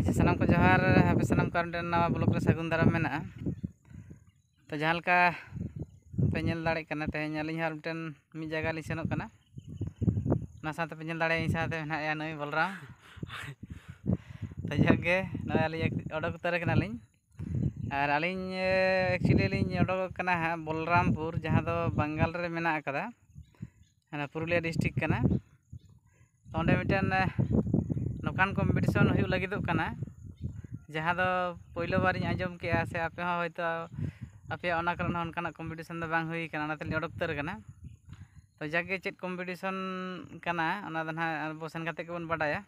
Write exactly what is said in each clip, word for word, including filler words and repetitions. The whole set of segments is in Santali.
ᱟᱪᱪᱷᱟ, ᱥᱟᱱᱟᱢ ᱠᱚ ᱡᱚᱦᱟᱨ᱾ ᱟᱯᱮ ᱥᱟᱱᱟᱢ ᱠᱚ ᱟᱨ ᱢᱤᱫᱴᱮᱱ ᱱᱟᱣᱟ ᱵᱞᱚᱜ ᱨᱮ ᱥᱟᱹᱜᱩᱱ ᱫᱟᱨᱟᱢ ᱢᱮᱱᱟᱜᱼᱟ᱾ ᱛᱚ, ᱡᱟᱦᱟᱸ ᱞᱮᱠᱟ ᱯᱮ ᱧᱮᱞ ᱫᱟᱲᱮᱭᱟᱜ ᱠᱟᱱᱟ, ᱛᱮᱦᱮᱧ ᱟᱹᱞᱤᱧ ᱦᱚᱸ ᱟᱨ ᱢᱤᱫᱴᱮᱱ ᱢᱤᱫ ᱡᱟᱭᱜᱟ ᱞᱤᱧ ᱥᱮᱱᱚᱜ ᱠᱟᱱᱟ᱾ ᱚᱱᱟ ᱥᱟᱶᱛᱮ ᱯᱮ ᱧᱮᱞ ᱫᱟᱲᱮᱭᱟᱜᱼᱟ, ᱤᱧ ᱥᱟᱶᱛᱮ ᱢᱮᱱᱟᱜᱼᱟ ᱱᱩᱭ ᱵᱚᱞᱨᱟᱢ᱾ ᱛᱚ, ᱡᱟᱠ ᱜᱮ, ᱱᱚᱜᱼᱚᱭ ᱟᱹᱞᱤᱧ ᱚᱰᱚᱠ ᱩᱛᱟᱹᱨ ᱠᱟᱱᱟᱞᱤᱧ᱾ ᱟᱨ ᱟᱹᱞᱤᱧ ᱮᱠᱪᱩᱭᱮᱞᱤ ᱞᱤᱧ ᱚᱰᱚᱠᱚᱜ ᱠᱟᱱᱟ ᱦᱟᱸᱜ ᱵᱚᱞᱨᱟᱢᱯᱩᱨ, ᱡᱟᱦᱟᱸ ᱫᱚ ᱵᱟᱝᱜᱟᱞ ᱨᱮ ᱢᱮᱱᱟᱜ ᱟᱠᱟᱫᱟ, ᱚᱱᱟ ᱯᱩᱨᱩᱞᱤᱭᱟᱹ ᱰᱤᱥᱴᱨᱤᱠᱴ ᱠᱟᱱᱟ᱾ ᱛᱚ, ᱚᱸᱰᱮ ᱢᱤᱫᱴᱮᱱ ᱱᱚᱝᱠᱟᱱ ᱠᱚᱢᱯᱤᱴᱤᱥᱚᱱ ᱦᱩᱭᱩᱜ ᱞᱟᱹᱜᱤᱫᱚᱜ ᱠᱟᱱᱟ, ᱡᱟᱦᱟᱸ ᱫᱚ ᱯᱳᱭᱞᱳ ᱵᱟᱨᱤᱧ ᱟᱸᱡᱚᱢ ᱠᱮᱜᱼᱟ, ᱥᱮ ᱟᱯᱮ ᱦᱚᱸ ᱦᱚᱭᱛᱳ ᱟᱯᱮᱭᱟᱜ ᱚᱱᱟ ᱠᱚᱨᱮ ᱦᱚᱸ ᱚᱱᱠᱟᱱᱟᱜ ᱠᱚᱢᱯᱤᱴᱤᱥᱚᱱ ᱫᱚ ᱵᱟᱝ ᱦᱩᱭ ᱠᱟᱱᱟ, ᱚᱱᱟᱛᱮᱞᱤᱧ ᱚᱰᱚᱠ ᱩᱛᱟᱹᱨ ᱠᱟᱱᱟ᱾ ᱛᱚ, ᱡᱟᱠ ᱜᱮ, ᱪᱮᱫ ᱠᱚᱢᱯᱤᱴᱤᱥᱚᱱ ᱠᱟᱱᱟ, ᱚᱱᱟ ᱫᱚ ᱱᱟᱦᱟᱜ ᱟᱵᱚ ᱥᱮᱱ ᱠᱟᱛᱮ ᱜᱮᱵᱚᱱ ᱵᱟᱰᱟᱭᱟ᱾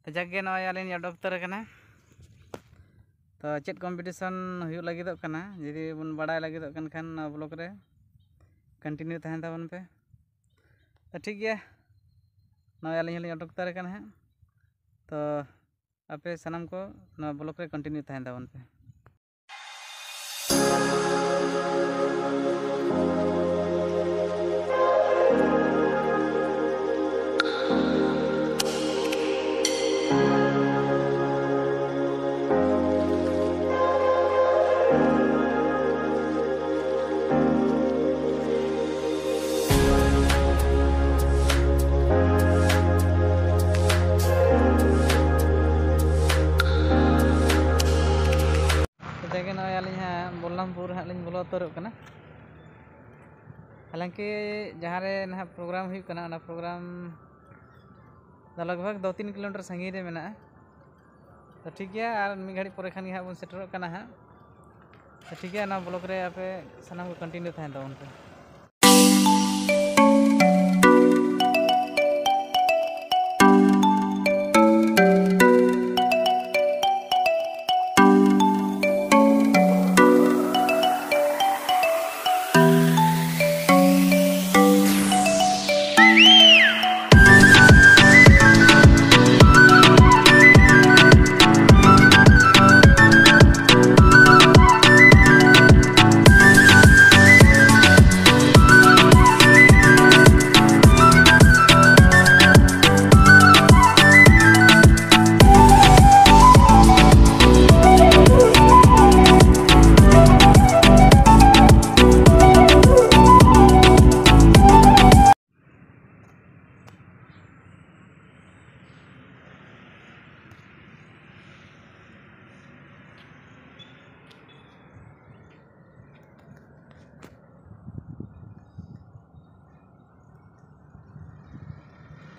ᱛᱚ, ᱡᱟᱠ ᱜᱮ, ᱱᱚᱜᱼᱚᱭ ᱟᱹᱞᱤᱧ ᱚᱰᱚᱠ ᱩᱛᱟᱹᱨ ᱠᱟᱱᱟ᱾ ᱛᱚ, ᱪᱮᱫ ᱠᱚᱢᱯᱤᱴᱤᱥᱚᱱ ᱦᱩᱭᱩᱜ ᱞᱟᱹᱜᱤᱫᱚᱜ ᱠᱟᱱᱟ, ᱡᱩᱫᱤ ᱵᱚᱱ ᱵᱟᱲᱟᱭ ᱞᱟᱹᱜᱤᱫᱚᱜ ᱠᱟᱱ ᱠᱷᱟᱱ, ᱱᱚᱣᱟ ᱵᱞᱚᱜ ᱨᱮ ᱠᱚᱱᱴᱤᱱᱤᱭᱩ ᱛᱟᱦᱮᱱ ᱛᱟᱵᱚᱱ ᱯᱮ᱾ ᱛᱚ, ᱴᱷᱤᱠ ᱜᱮᱭᱟ, ᱱᱚᱜᱼᱚᱭ ᱟᱹᱞᱤᱧ ᱦᱚᱸᱞᱤᱧ ᱚᱰᱚᱠ ᱩᱛᱟᱹᱨ ᱠᱟᱱᱟ ᱦᱟᱸᱜ᱾ ᱛᱚ, ᱟᱯᱮ ᱥᱟᱱᱟᱢ ᱠᱚ ᱱᱚᱣᱟ ᱵᱞᱚᱜ ᱨᱮ ᱠᱚᱱᱴᱤᱱᱤᱭᱩ ᱛᱟᱦᱮᱱ ᱛᱟᱵᱚᱱ ᱯᱮ᱾ ᱡᱟᱜᱮ, ᱱᱚᱜᱼᱚᱭ ᱟᱹᱞᱤᱧ ᱦᱟᱸᱜ ᱵᱚᱞᱞᱟᱢᱯᱩᱨ ᱦᱟᱸᱜ ᱞᱤᱧ ᱵᱚᱞᱚ ᱩᱛᱟᱹᱨᱚᱜ ᱠᱟᱱᱟ᱾ ᱦᱟᱞᱟᱝᱠᱤ ᱡᱟᱦᱟᱸ ᱨᱮ ᱱᱟᱦᱟᱜ ᱯᱨᱳᱜᱨᱟᱢ ᱦᱩᱭᱩᱜ ᱠᱟᱱᱟ, ᱚᱱᱟ ᱯᱨᱳᱜᱨᱟᱢ ᱫᱚ ᱞᱟᱜᱽ ᱵᱷᱟᱜᱽ ᱫᱩ ᱛᱤᱱ ᱠᱤᱞᱳᱢᱤᱴᱟᱨ ᱥᱟᱺᱜᱤᱧ ᱨᱮ ᱢᱮᱱᱟᱜᱼᱟ᱾ ᱛᱚ, ᱴᱷᱤᱠ ᱜᱮᱭᱟ, ᱟᱨ ᱢᱤᱫ ᱜᱷᱟᱹᱲᱤᱡ ᱯᱚᱨᱮ ᱠᱷᱟᱱ ᱜᱮ ᱦᱟᱸᱜ ᱵᱚᱱ ᱥᱮᱴᱮᱨᱚᱜ ᱠᱟᱱᱟ ᱦᱟᱸᱜ᱾ ᱛᱚ, ᱴᱷᱤᱠ ᱜᱮᱭᱟ, ᱱᱚᱣᱟ ᱵᱞᱚᱜ ᱨᱮ ᱟᱯᱮ ᱥᱟᱱᱟᱢ ᱠᱚ ᱠᱚᱱᱴᱤᱱᱤᱭᱩ ᱛᱟᱦᱮᱱ ᱛᱟᱵᱚᱱ ᱯᱮ᱾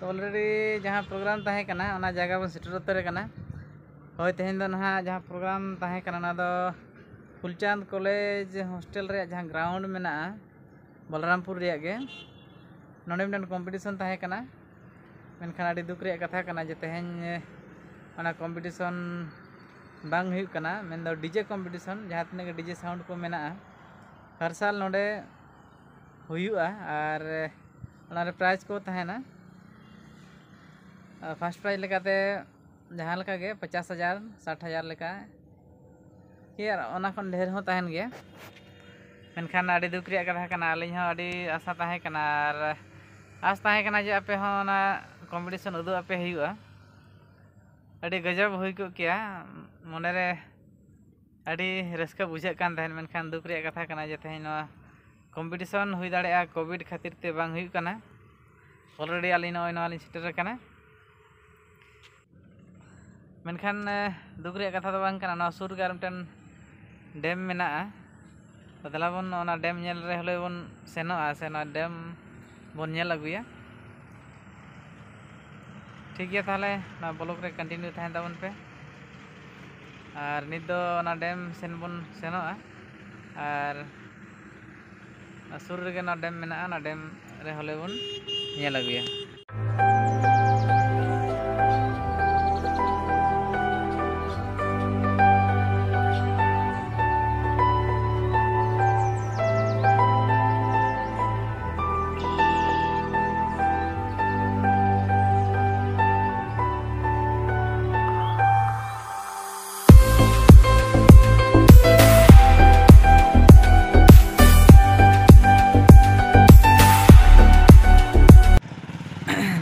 Already ᱡᱟᱦᱟᱸ ᱯᱨᱳᱜᱨᱟᱢ ᱛᱟᱦᱮᱸ ᱠᱟᱱᱟ, ᱚᱱᱟ ᱡᱟᱭᱜᱟ ᱵᱚᱱ ᱥᱮᱴᱮᱨ ᱩᱛᱟᱹᱨ ᱟᱠᱟᱱᱟ᱾ ᱦᱳᱭ, ᱛᱮᱦᱮᱧ ᱫᱚ ᱱᱟᱦᱟᱜ ᱡᱟᱦᱟᱸ ᱯᱨᱳᱜᱨᱟᱢ ᱛᱟᱦᱮᱸ ᱠᱟᱱᱟ, ᱚᱱᱟ ᱫᱚ ᱯᱷᱩᱞᱪᱟᱸᱫᱽ ᱠᱚᱞᱮᱡᱽ ᱦᱳᱥᱴᱮᱞ ᱨᱮᱭᱟᱜ ᱡᱟᱦᱟᱸ ᱜᱨᱟᱣᱩᱱᱰ ᱢᱮᱱᱟᱜᱼᱟ, ᱵᱚᱞᱨᱟᱢᱯᱩᱨ ᱨᱮᱭᱟᱜ ᱜᱮ, ᱱᱚᱰᱮ ᱢᱤᱫᱴᱮᱱ ᱠᱚᱢᱯᱤᱴᱤᱥᱚᱱ ᱛᱟᱦᱮᱸ ᱠᱟᱱᱟ᱾ ᱢᱮᱱᱠᱷᱟᱱ ᱟᱹᱰᱤ ᱫᱩᱠ ᱨᱮᱭᱟᱜ ᱠᱟᱛᱷᱟ ᱠᱟᱱᱟ ᱡᱮ ᱛᱮᱦᱮᱧ ᱚᱱᱟ ᱠᱚᱢᱯᱤᱴᱤᱥᱚᱱ ᱵᱟᱝ ᱦᱩᱭᱩᱜ ᱠᱟᱱᱟ, ᱢᱮᱱᱫᱚ ᱰᱤᱡᱮ ᱠᱚᱢᱯᱤᱴᱤᱥᱚᱱ, ᱡᱟᱦᱟᱸ ᱛᱤᱱᱟᱹᱜ ᱜᱮ ᱰᱤᱡᱮ ᱥᱟᱣᱩᱱᱰ ᱠᱚ ᱢᱮᱱᱟᱜᱼᱟ, ᱦᱟᱨ ᱥᱟᱞ ᱱᱚᱰᱮ ᱦᱩᱭᱩᱜᱼᱟ᱾ ᱟᱨ ᱚᱱᱟᱨᱮ ᱯᱨᱟᱭᱤᱡᱽ ᱠᱚ ᱛᱟᱦᱮᱱᱟ ᱯᱷᱟᱥᱴ ᱯᱨᱟᱭᱤᱡᱽ ᱞᱮᱠᱟᱛᱮ ᱡᱟᱦᱟᱸ ᱞᱮᱠᱟ ᱜᱮ ᱯᱚᱪᱟᱥ ᱦᱟᱡᱟᱨ, ᱥᱟᱴ ᱦᱟᱡᱟᱨ ᱞᱮᱠᱟ ᱠᱤ ᱟᱨ ᱚᱱᱟ ᱠᱷᱚᱱ ᱰᱷᱮᱨ ᱦᱚᱸ ᱛᱟᱦᱮᱱ ᱜᱮᱭᱟ᱾ ᱢᱮᱱᱠᱷᱟᱱ ᱟᱹᱰᱤ ᱫᱩᱠ ᱨᱮᱭᱟᱜ ᱠᱟᱛᱷᱟ ᱠᱟᱱᱟ, ᱟᱹᱞᱤᱧ ᱦᱚᱸ ᱟᱹᱰᱤ ᱟᱥᱟ ᱛᱟᱦᱮᱸ ᱠᱟᱱᱟ ᱟᱨ ᱟᱥ ᱛᱟᱦᱮᱸ ᱠᱟᱱᱟ ᱡᱮ ᱟᱯᱮ ᱦᱚᱸ ᱚᱱᱟ ᱠᱚᱢᱯᱤᱴᱤᱥᱚᱱ ᱩᱫᱩᱜ ᱟᱯᱮ ᱦᱩᱭᱩᱜᱼᱟ᱾ ᱟᱹᱰᱤ ᱜᱟᱡᱟᱵ ᱦᱩᱭ ᱠᱚᱜ ᱠᱮᱭᱟ, ᱢᱚᱱᱮᱨᱮ ᱟᱹᱰᱤ ᱨᱟᱹᱥᱠᱟᱹ ᱵᱩᱡᱷᱟᱹᱜ ᱠᱟᱱ ᱛᱟᱦᱮᱸᱫ᱾ ᱢᱮᱱᱠᱷᱟᱱ ᱫᱩᱠ ᱨᱮᱭᱟᱜ ᱠᱟᱛᱷᱟ ᱠᱟᱱᱟ ᱡᱮ ᱛᱮᱦᱮᱧ ᱱᱚᱣᱟ ᱠᱚᱢᱯᱤᱴᱤᱥᱚᱱ ᱦᱩᱭ ᱫᱟᱲᱮᱭᱟᱜᱼᱟ ᱠᱳᱵᱷᱤᱰ ᱠᱷᱟᱹᱛᱤᱨ ᱛᱮ ᱵᱟᱝ ᱦᱩᱭᱩᱜ ᱠᱟᱱᱟ᱾ ᱚᱞᱨᱮᱰᱤ ᱟᱹᱞᱤᱧ ᱱᱚᱜᱼᱚᱭ ᱱᱚᱣᱟ ᱞᱤᱧ ᱥᱮᱴᱮᱨ ᱟᱠᱟᱱᱟ᱾ ᱢᱮᱱᱠᱷᱟᱱ ᱫᱩᱠ ᱨᱮᱭᱟᱜ ᱠᱟᱛᱷᱟ ᱫᱚ ᱵᱟᱝ ᱠᱟᱱᱟ, ᱱᱚᱣᱟ ᱥᱩᱨ ᱨᱮᱜᱮ ᱟᱨ ᱢᱤᱫᱴᱮᱱ ᱰᱮᱢ ᱢᱮᱱᱟᱜᱼᱟ᱾ ᱫᱮᱞᱟ ᱵᱚᱱ ᱚᱱᱟ ᱰᱮᱢ ᱧᱮᱞ ᱨᱮ ᱦᱚᱞᱮ ᱵᱚᱱ ᱥᱮᱱᱚᱜᱼᱟ, ᱥᱮ ᱱᱚᱣᱟ ᱰᱮᱢ ᱵᱚᱱ ᱧᱮᱞ ᱟᱹᱜᱩᱭᱟ᱾ ᱴᱷᱤᱠ ᱜᱮᱭᱟ, ᱛᱟᱦᱚᱞᱮ ᱱᱚᱣᱟ ᱵᱞᱚᱜ ᱨᱮ ᱠᱚᱱᱴᱤᱱᱤᱭᱩ ᱛᱟᱦᱮᱱ ᱛᱟᱵᱚᱱ ᱯᱮ᱾ ᱟᱨ ᱱᱤᱛ ᱫᱚ ᱚᱱᱟ ᱰᱮᱢ ᱥᱮᱱ ᱵᱚᱱ ᱥᱮᱱᱚᱜᱼᱟ᱾ ᱟᱨ ᱥᱩᱨ ᱨᱮᱜᱮ ᱚᱱᱟ ᱰᱮᱢ ᱢᱮᱱᱟᱜᱼᱟ, ᱚᱱᱟ ᱰᱮᱢ ᱨᱮ ᱦᱚᱞᱮ ᱵᱚᱱ ᱧᱮᱞ ᱟᱹᱜᱩᱭᱟ᱾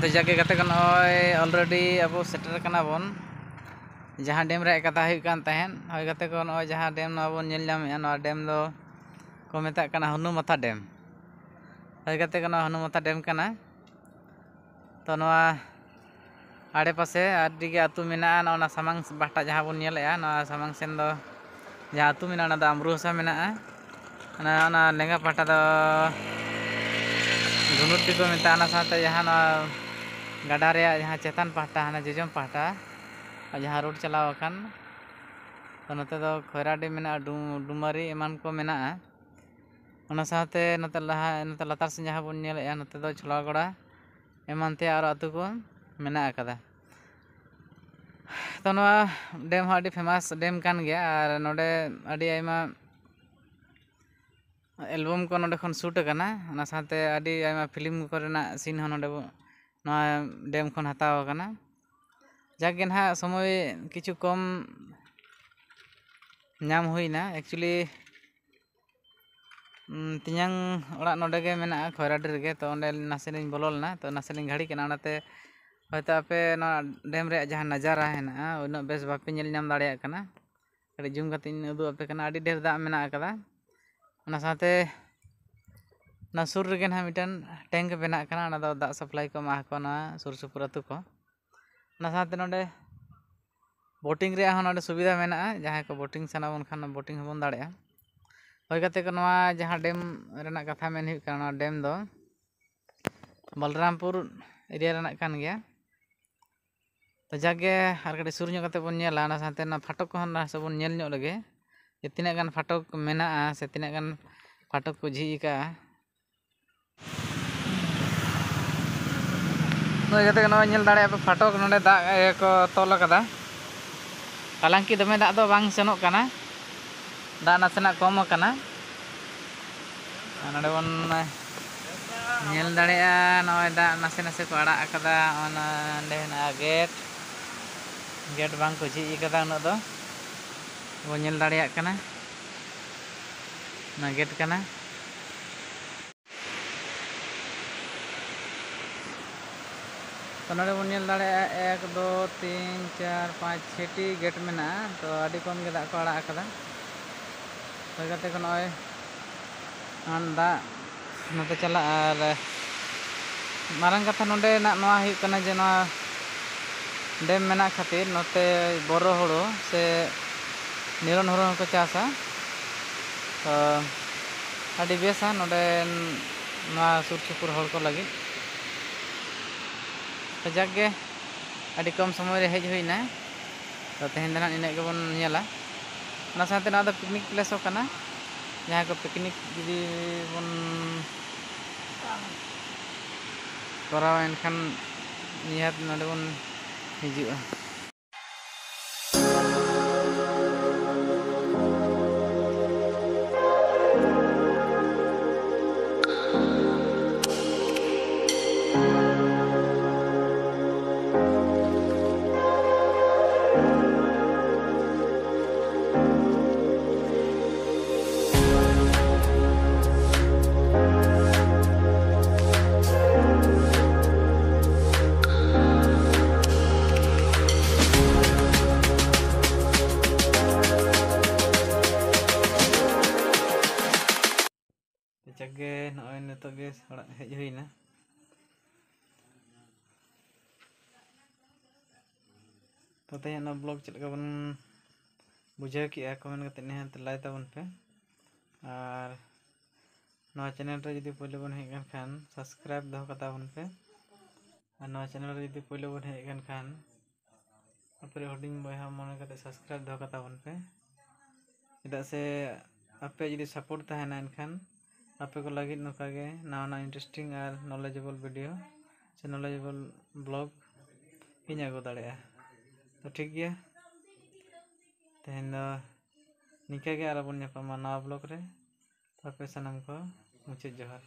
ᱛᱚ ᱡᱟᱜᱮ ᱜᱟᱛᱮ ᱠᱚ, ᱱᱚᱜᱼᱚᱭ ᱚᱞᱨᱮᱰᱤ ᱟᱵᱚ ᱥᱮᱴᱮᱨ ᱠᱟᱱᱟ ᱵᱚᱱ ᱡᱟᱦᱟᱸ ᱰᱮᱢ ᱨᱮᱭᱟᱜ ᱠᱟᱛᱷᱟ ᱦᱩᱭᱩᱜ ᱠᱟᱱ ᱛᱟᱦᱮᱸᱫ᱾ ᱦᱳᱭ ᱜᱟᱛᱮ ᱠᱚ, ᱱᱚᱜᱼᱚᱭ ᱡᱟᱦᱟᱸ ᱰᱮᱢ ᱱᱚᱣᱟ ᱵᱚᱱ ᱧᱮᱞ ᱧᱟᱢᱮᱫᱼᱟ, ᱱᱚᱣᱟ ᱰᱮᱢ ᱫᱚ ᱠᱚ ᱢᱮᱛᱟᱜ ᱠᱟᱱᱟ ᱦᱟᱹᱱᱩᱢᱟᱛᱷᱟ ᱰᱮᱢ᱾ ᱦᱳᱭ ᱜᱟᱛᱮ ᱠᱚ, ᱱᱚᱣᱟ ᱦᱟᱹᱱᱩᱢᱟᱛᱷᱟ ᱰᱮᱢ ᱠᱟᱱᱟ᱾ ᱛᱚ ᱱᱚᱣᱟ ᱟᱲᱮᱯᱟᱥᱮ ᱟᱹᱰᱤ ᱜᱮ ᱟᱹᱛᱩ ᱢᱮᱱᱟᱜᱼᱟ᱾ ᱱᱚᱣᱟ ᱥᱟᱢᱟᱝ ᱯᱟᱦᱴᱟ ᱡᱟᱦᱟᱸ ᱵᱚᱱ ᱧᱮᱞᱮᱫᱼᱟ, ᱱᱚᱣᱟ ᱥᱟᱢᱟᱝ ᱥᱮᱱ ᱫᱚ ᱡᱟᱦᱟᱸ ᱟᱹᱛᱩ ᱢᱮᱱᱟᱜᱼᱟ, ᱚᱱᱟ ᱫᱚ ᱟᱢᱨᱩ ᱦᱟᱥᱟ ᱢᱮᱱᱟᱜᱼᱟ᱾ ᱚᱱᱟ, ᱚᱱᱟ ᱞᱮᱸᱜᱟ ᱯᱟᱦᱴᱟ ᱫᱚ ᱜᱷᱩᱱᱩᱨᱰᱤ ᱠᱚ ᱢᱮᱛᱟᱜᱼᱟ᱾ ᱚᱱᱟ ᱥᱟᱶᱛᱮ ᱡᱟᱦᱟᱸ ᱱᱚᱣᱟ ᱜᱟᱰᱟ ᱨᱮᱭᱟᱜ ᱡᱟᱦᱟᱸ ᱪᱮᱛᱟᱱ ᱯᱟᱦᱴᱟ, ᱦᱟᱱᱟ ᱡᱚᱡᱚᱢ ᱯᱟᱦᱴᱟ, ᱡᱟᱦᱟᱸ ᱨᱳᱰ ᱪᱟᱞᱟᱣ ᱟᱠᱟᱱ, ᱛᱚ ᱱᱚᱛᱮ ᱫᱚ ᱠᱷᱚᱭᱨᱟ ᱰᱮᱢ ᱢᱮᱱᱟᱜᱼᱟ, ᱰᱩ-, ᱰᱩᱢᱟᱹᱨᱤ ᱮᱢᱟᱱ ᱠᱚ ᱢᱮᱱᱟᱜᱼᱟ᱾ ᱚᱱᱟ ᱥᱟᱶᱛᱮ ᱱᱚᱛᱮ ᱞᱟᱦᱟ, ᱱᱚᱛᱮ ᱞᱟᱛᱟᱨ ᱥᱮᱫ ᱡᱟᱦᱟᱸ ᱵᱚᱱ ᱧᱮᱞᱮᱫᱼᱟ, ᱱᱚᱛᱮ ᱫᱚ ᱪᱷᱚᱞᱟᱜᱚᱲᱟ ᱮᱢᱟᱱ ᱛᱮᱭᱟᱜ ᱟᱨᱚ ᱟᱹᱛᱩ ᱠᱚ ᱢᱮᱱᱟᱜ ᱟᱠᱟᱫᱟ᱾ ᱛᱚ ᱱᱚᱣᱟ ᱰᱮᱢ ᱦᱚᱸ ᱟᱹᱰᱤ ᱯᱷᱮᱢᱟᱥ ᱰᱮᱢ ᱠᱟᱱ ᱜᱮᱭᱟ, ᱟᱨ ᱱᱚᱰᱮ ᱟᱹᱰᱤ ᱟᱭᱢᱟ ᱮᱞᱵᱟᱢ ᱠᱚ ᱱᱚᱰᱮ ᱠᱷᱚᱱ ᱥᱩᱴ ᱟᱠᱟᱱᱟ᱾ ᱚᱱᱟ ᱥᱟᱶᱛᱮ ᱟᱹᱰᱤ ᱟᱭᱢᱟ ᱯᱷᱤᱞᱢ ᱠᱚᱨᱮᱱᱟᱜ ᱥᱤᱱ ᱦᱚᱸ ᱱᱚᱰᱮ ᱵᱚ-, ᱱᱚᱣᱟ ᱰᱮᱢ ᱠᱷᱚᱱ ᱦᱟᱛᱟᱣ ᱟᱠᱟᱱᱟ᱾ ᱡᱟᱠ ᱜᱮ ᱱᱟᱦᱟᱜ, ᱥᱚᱢᱚᱭ ᱠᱤᱪᱷᱩ ᱠᱚᱢ ᱧᱟᱢ ᱦᱩᱭᱱᱟ᱾ Actually, ᱩᱸ, ᱛᱮᱧᱟᱝ ᱚᱲᱟᱜ ᱱᱚᱰᱮ ᱜᱮ ᱢᱮᱱᱟᱜᱼᱟ, ᱠᱷᱚᱭᱨᱟᱰᱤ ᱨᱮᱜᱮ᱾ ᱛᱚ ᱚᱸᱰᱮ ᱱᱟᱥᱮ ᱞᱤᱧ ᱵᱚᱞᱚ ᱞᱮᱱᱟ, ᱛᱚ ᱱᱟᱥᱮ ᱞᱤᱧ ᱜᱷᱟᱹᱲᱤ ᱠᱟᱱᱟ᱾ ᱚᱱᱟᱛᱮ ᱦᱚᱭᱛᱳ ᱟᱯᱮ ᱱᱚᱣᱟ ᱰᱮᱢ ᱨᱮᱭᱟᱜ ᱡᱟᱦᱟᱸ ᱱᱟᱡᱟᱨᱟ ᱦᱮᱱᱟᱜᱼᱟ, ᱩᱱᱟᱹᱜ ᱵᱮᱥ ᱵᱟᱯᱮ ᱧᱮᱞ ᱧᱟᱢ ᱫᱟᱲᱮᱭᱟᱜ ᱠᱟᱱᱟ᱾ ᱠᱟᱹᱴᱤᱡ ᱡᱩᱢ ᱠᱟᱛᱮ ᱤᱧ ᱩᱫᱩᱜ ᱟᱯᱮ ᱠᱟᱱᱟ᱾ ᱟᱹᱰᱤ ᱰᱷᱮᱨ ᱫᱟᱜ ᱢᱮᱱᱟᱜ ᱟᱠᱟᱫᱟ᱾ ᱚᱱᱟ ᱥᱟᱶᱛᱮ ᱚᱱᱟ ᱥᱩᱨ ᱨᱮᱜᱮ ᱱᱟᱦᱟᱜ ᱢᱤᱫᱴᱮᱱ ᱴᱮᱝᱠ ᱵᱮᱱᱟᱜ ᱠᱟᱱᱟ, ᱚᱱᱟ ᱫᱚ ᱫᱟᱜ ᱥᱟᱯᱞᱟᱭ ᱠᱚ ᱮᱢᱟ ᱠᱚᱣᱟ ᱱᱚᱣᱟ ᱥᱩᱨ ᱥᱩᱯᱩᱨ ᱟᱹᱛᱩ ᱠᱚ᱾ ᱚᱱᱟ ᱥᱟᱶᱛᱮ ᱱᱚᱰᱮ ᱵᱳᱴᱤᱝ ᱨᱮᱭᱟᱜ ᱦᱚᱸ ᱱᱚᱰᱮ ᱥᱩᱵᱤᱫᱷᱟ ᱢᱮᱱᱟᱜᱼᱟ᱾ ᱡᱟᱦᱟᱸᱭ ᱠᱚ ᱵᱳᱴᱤᱝ ᱥᱟᱱᱟ ᱵᱚᱱ ᱠᱷᱟᱱ, ᱵᱳᱴᱤᱝ ᱦᱚᱸᱵᱚᱱ ᱫᱟᱲᱮᱭᱟᱜᱼᱟ᱾ ᱦᱳᱭ ᱜᱟᱛᱮ ᱠᱚ, ᱱᱚᱣᱟ ᱡᱟᱦᱟᱸ ᱰᱮᱢ ᱨᱮᱱᱟᱜ ᱠᱟᱛᱷᱟ ᱢᱮᱱ ᱦᱩᱭᱩᱜ ᱠᱟᱱᱟ, ᱱᱚᱣᱟ ᱰᱮᱢ ᱫᱚ ᱵᱚᱞᱨᱟᱢᱯᱩᱨ ᱮᱨᱤᱭᱟ ᱨᱮᱱᱟᱜ ᱠᱟᱱ ᱜᱮᱭᱟ᱾ ᱛᱚ ᱡᱟᱠ ᱜᱮ ᱟᱨ ᱠᱟᱹᱴᱤᱡ ᱥᱩᱨ ᱧᱚᱜ ᱠᱟᱛᱮ ᱵᱚᱱ ᱧᱮᱞᱟ, ᱚᱱᱟ ᱥᱟᱶᱛᱮ ᱚᱱᱟ ᱯᱷᱟᱴᱚᱠ ᱠᱚᱦᱚᱸ ᱱᱟᱥᱮ ᱵᱚᱱ ᱧᱮᱞ ᱧᱚᱜ ᱞᱮᱜᱮ, ᱡᱮ ᱛᱤᱱᱟᱹᱜ ᱜᱟᱱ ᱯᱷᱟᱴᱚᱠ ᱢᱮᱱᱟᱜᱼᱟ ᱥᱮ ᱛᱤᱱᱟᱹᱜ ᱜᱟᱱ ᱯᱷᱟᱴᱚᱠ ᱠᱚ ᱡᱷᱤᱡ ᱟᱠᱟᱜᱼᱟ᱾ ᱱᱚᱜᱼᱚᱭ ᱜᱟᱛᱮ ᱠᱚ, ᱱᱚᱜᱼᱚᱭ ᱧᱮᱞ ᱫᱟᱲᱮᱭᱟᱜᱼᱟ ᱯᱮ, ᱯᱷᱟᱴᱚᱠ ᱱᱚᱰᱮ ᱫᱟᱜ, ᱤᱭᱟᱹ, ᱠᱚ ᱛᱚᱞ ᱟᱠᱟᱫᱟ᱾ ᱦᱟᱞᱟᱝᱠᱤ ᱫᱚᱢᱮ ᱫᱟᱜ ᱫᱚ ᱵᱟᱝ ᱥᱮᱱᱚᱜ ᱠᱟᱱᱟ, ᱫᱟᱜ ᱱᱟᱥᱮᱱᱟᱜ ᱠᱚᱢ ᱟᱠᱟᱱᱟ᱾ ᱟᱨ ᱱᱚᱰᱮ ᱵᱚᱱ ᱧᱮᱞ ᱫᱟᱲᱮᱭᱟᱜᱼᱟ, ᱱᱚᱜᱼᱚᱭ ᱫᱟᱜ ᱱᱟᱥᱮ ᱱᱟᱥᱮ ᱠᱚ ᱟᱲᱟᱜ ᱟᱠᱟᱫᱟ᱾ ᱚᱱᱟ ᱚᱸᱰᱮ ᱦᱮᱱᱟᱜᱼᱟ ᱜᱮᱴ, ᱜᱮᱴ ᱵᱟᱝ ᱠᱚ ᱡᱷᱤᱡ ᱟᱠᱟᱫᱟ ᱩᱱᱟᱹᱜ ᱫᱚ, ᱵᱚᱱ ᱧᱮᱞ ᱫᱟᱲᱮᱭᱟᱜ ᱠᱟᱱᱟ᱾ ᱚᱱᱟ ᱜᱮᱴ ᱠᱟᱱᱟ᱾ ᱛᱚ ᱱᱚᱰᱮ ᱵᱚᱱ ᱧᱮᱞ ᱫᱟᱲᱮᱭᱟᱜᱼᱟ, ᱮᱠ, ᱫᱩ, ᱛᱤᱱ, ᱪᱟᱨ, ᱯᱟᱸᱪ, ᱪᱷᱚᱴᱤ ᱜᱮᱴ ᱢᱮᱱᱟᱜᱼᱟ᱾ ᱛᱚ ᱟᱹᱰᱤ ᱠᱚᱢ ᱜᱮ ᱫᱟᱜ ᱠᱚ ᱟᱲᱟᱜ ᱟᱠᱟᱫᱟ᱾ ᱦᱳᱭ ᱜᱟᱛᱮ ᱠᱚ, ᱱᱚᱜᱼᱚᱭ ᱫᱟᱜ ᱱᱚᱛᱮ ᱪᱟᱞᱟᱜᱼᱟ᱾ ᱟᱨ ᱢᱟᱨᱟᱝ ᱠᱟᱛᱷᱟ ᱱᱚᱰᱮᱱᱟᱜ ᱱᱚᱣᱟ ᱦᱩᱭᱩᱜ ᱠᱟᱱᱟ ᱡᱮ ᱱᱚᱣᱟ ᱰᱮᱢ ᱢᱮᱱᱟᱜ ᱠᱷᱟᱹᱛᱤᱨ ᱱᱚᱛᱮ ᱵᱚᱨᱚ ᱦᱩᱲᱩ ᱥᱮ ᱱᱤᱨᱚᱱ ᱦᱩᱲᱩ ᱦᱚᱸᱠᱚ ᱪᱟᱥᱟ᱾ ᱛᱚ ᱟᱹᱰᱤ ᱵᱮᱥᱟ ᱱᱚᱰᱮ ᱱᱚᱣᱟ ᱥᱩᱨ ᱥᱩᱯᱩᱨ ᱦᱚᱲ ᱠᱚ ᱞᱟᱹᱜᱤᱫ᱾ ᱛᱚ ᱡᱟᱠ ᱜᱮ, ᱟᱹᱰᱤ ᱠᱚᱢ ᱥᱚᱢᱚᱭ ᱨᱮ ᱦᱮᱡ ᱦᱩᱭᱱᱟ᱾ ᱛᱚ ᱛᱮᱦᱮᱧ ᱫᱚ ᱱᱟᱦᱟᱜ ᱱᱤᱱᱟᱹᱜ ᱜᱮᱵᱚᱱ ᱧᱮᱞᱟ᱾ ᱚᱱᱟ ᱥᱟᱶᱛᱮ ᱱᱚᱣᱟ ᱫᱚ ᱯᱤᱠᱱᱤᱠ ᱯᱞᱮᱥ ᱦᱚᱸ ᱠᱟᱱᱟ᱾ ᱡᱟᱦᱟᱸᱭ ᱠᱚ ᱯᱤᱠᱱᱤᱠ ᱡᱩᱫᱤ ᱵᱚᱱ ᱠᱚᱨᱟᱣᱟ, ᱮᱱᱠᱷᱟᱱ ᱱᱤᱦᱟᱹᱛ ᱱᱚᱰᱮ ᱵᱚᱱ ᱦᱤᱡᱩᱜᱼᱟ᱾ ᱡᱟᱠ ᱜᱮ, ᱱᱚᱜᱼᱚᱭ ᱱᱤᱛᱚᱜ ᱜᱮ ᱚᱲᱟᱜ ᱦᱮᱡ ᱦᱩᱭᱱᱟ᱾ ᱛᱚ ᱛᱮᱦᱮᱧ ᱚᱱᱟ ᱵᱞᱚᱜ ᱪᱮᱫ ᱞᱮᱠᱟ ᱵᱚᱱ ᱵᱩᱡᱷᱟᱹᱣ ᱠᱮᱜᱼᱟ, ᱠᱚᱢᱮᱱᱴ ᱠᱟᱛᱮ ᱱᱤᱦᱟᱹᱛ ᱞᱟᱹᱭ ᱛᱟᱵᱚᱱ ᱯᱮ᱾ ᱟᱨ ᱱᱚᱣᱟ ᱪᱮᱱᱮᱞ ᱨᱮ ᱡᱩᱫᱤ ᱯᱳᱭᱞᱳ ᱵᱚᱱ ᱦᱮᱡ ᱟᱠᱟᱱ ᱠᱷᱟᱱ, ᱥᱟᱵᱥᱠᱨᱟᱭᱤᱵ ᱫᱚᱦᱚ ᱠᱟᱛᱟ ᱵᱚᱱ ᱯᱮ᱾ ᱟᱨ ᱱᱚᱣᱟ ᱪᱮᱱᱮᱞ ᱨᱮ ᱡᱩᱫᱤ ᱯᱳᱭᱞᱳ ᱵᱚᱱ ᱦᱮᱡ ᱟᱠᱟᱱ ᱠᱷᱟᱱ, ᱟᱯᱮ ᱨᱮᱱ ᱦᱩᱰᱤᱧ ᱵᱚᱭᱦᱟ ᱢᱚᱱᱮ ᱠᱟᱛᱮ ᱥᱟᱵᱥᱠᱨᱟᱭᱤᱵ ᱫᱚᱦᱚ ᱠᱟᱛᱟ ᱵᱚᱱ ᱯᱮ᱾ ᱪᱮᱫᱟᱜ ᱥᱮ ᱟᱯᱮ ᱡᱩᱫᱤ ᱥᱟᱯᱳᱨᱴ ᱛᱟᱦᱮᱱᱟ, ᱮᱱᱠᱷᱟᱱ ᱟᱯᱮ ᱠᱚ ᱞᱟᱹᱜᱤᱫ ᱱᱚᱝᱠᱟ ᱜᱮ ᱱᱟᱣᱟ ᱱᱟᱣᱟ ᱤᱱᱴᱟᱨᱮᱥᱴᱤᱝ ᱟᱨ ᱱᱚᱞᱮᱡᱮᱵᱚᱞ ᱵᱷᱤᱰᱤᱭᱳ ᱥᱮ ᱱᱚᱞᱮᱡᱮᱵᱚᱞ ᱵᱞᱚᱜ ᱤᱧ ᱟᱹᱜᱩ ᱫᱟᱲᱮᱭᱟᱜᱼᱟ᱾ ᱛᱚ ᱴᱷᱤᱠ ᱜᱮᱭᱟ, ᱛᱮᱦᱮᱧ ᱫᱚ ᱱᱤᱝᱠᱟᱹ ᱜᱮ, ᱟᱨᱚ ᱵᱚᱱ ᱧᱟᱯᱟᱢᱟ ᱱᱟᱣᱟ ᱵᱞᱚᱜ ᱨᱮ᱾ ᱛᱚ ᱟᱯᱮ ᱥᱟᱱᱟᱢ ᱠᱚ ᱢᱩᱪᱟᱹᱫ ᱡᱚᱦᱟᱨ᱾